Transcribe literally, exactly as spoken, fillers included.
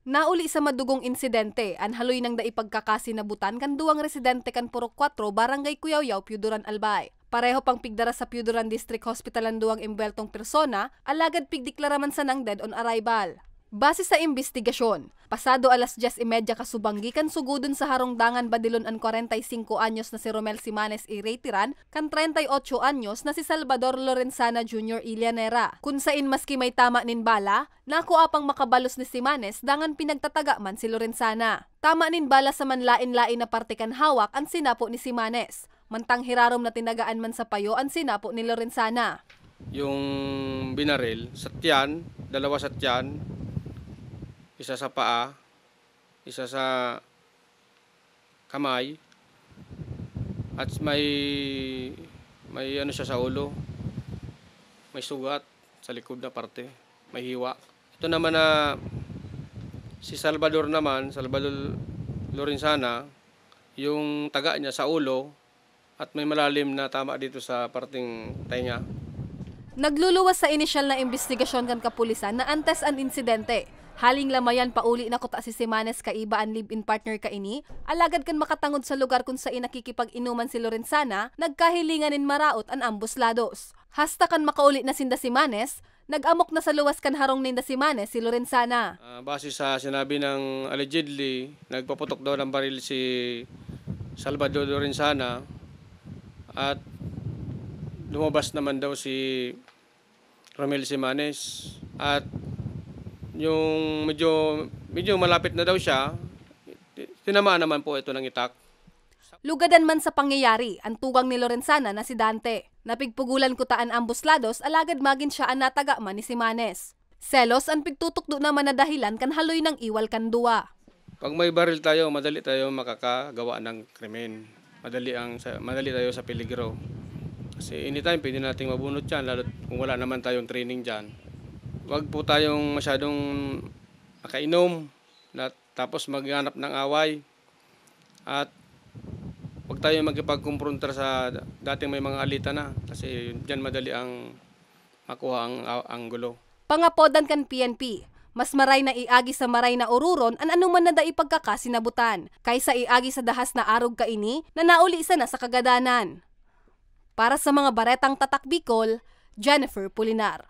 Nauli sa madugong insidente an haloy nang dai pagkakasinabutan kan duwang residente kan Purok Kuwatro, Barangay Kuyawyaw, Pioduran, Albay. Pareho pang pigdara sa Pioduran District Hospital an duwang embuweltong persona, alagad pigdeklara man sanang dead on arrival. Base sa imbestigasyon, pasado alas dyes y media kasubanggi kan sugudon sa harong dangan Badilon an kwarenta y singko anyos na si Romel Simanes, iretiran kan treinta y ocho anyos na si Salvador Lorenzana Junior Ilianera, kun sain maski may tama nin bala, nakua pang makabalos ni Simanes dangan pinagtataga man si Lorenzana. Tama nin bala sa manlaen-laen na parte kan hawak an sinapo ni Simanes, mantang hirarom na tinagaan man sa payo an sinapo ni Lorenzana. Yung binaril, sa tiyan, dalawa sa tiyan, isa sa paa, isa sa kamay, at may, may ano siya sa ulo, may sugat sa likod na parte, may hiwa. Ito naman na si Salvador naman, Salvador Lorenzana, yung taga niya sa ulo at may malalim na tama dito sa parteng tainga. Nagluluwas sa inisyal na imbestigasyon kan kapulisan na antes an insidente. Haling Lamayan pauli na kuta si Simanes kaiba an live-in partner kaini, alagad kan makatangod sa lugar kun sain nakikipag-inuman si Lorenzana, nagkahilingan nin maraot an ambos lados. Hasta kan makauli na sinda Simanes, nag-amok na sa luwas kan harong ninda Simanes si Lorenzana. Ah, base sa sinabi ng allegedly, nagpaputok daw ng baril si Salvador Lorenzana at lumabas naman daw si Romel Simanes. At yung medyo, medyo malapit na daw siya, ti-, tinamaan naman po ito ng itak. Lugadan man sa pangyayari an tugang ni Lorenzana na si Dante. Napigpugulan kuta an ambos lados, alagad magin siya an nataga man ni Simanes. Selos an pigtutukdo naman na dahilan kan haloy nang iwal kan duwa. Pag may baril tayo, madali tayo makakagawa ng krimen. Madali ang sa, madali tayo sa peligro. Kasi anytime pwede nating mabunot 'yan, lalo't kung wala naman tayong training diyan. Huwag po tayong masyadong makainom na tapos maghanap ng away. At huwag tayong makipagkumprontar sa dating may mga alita na, kasi diyan madali ang makuha ang a-, anggulo. Pangapodan kan P N P, mas maray na iagi sa maray na ororon an anoman na dai pagkakasinabutan, kaysa iagi sa dahas na arog kaini na nauli sana sa kagadanan. Para sa mga baretang Tatak Bicol, Jennifer Pulinar.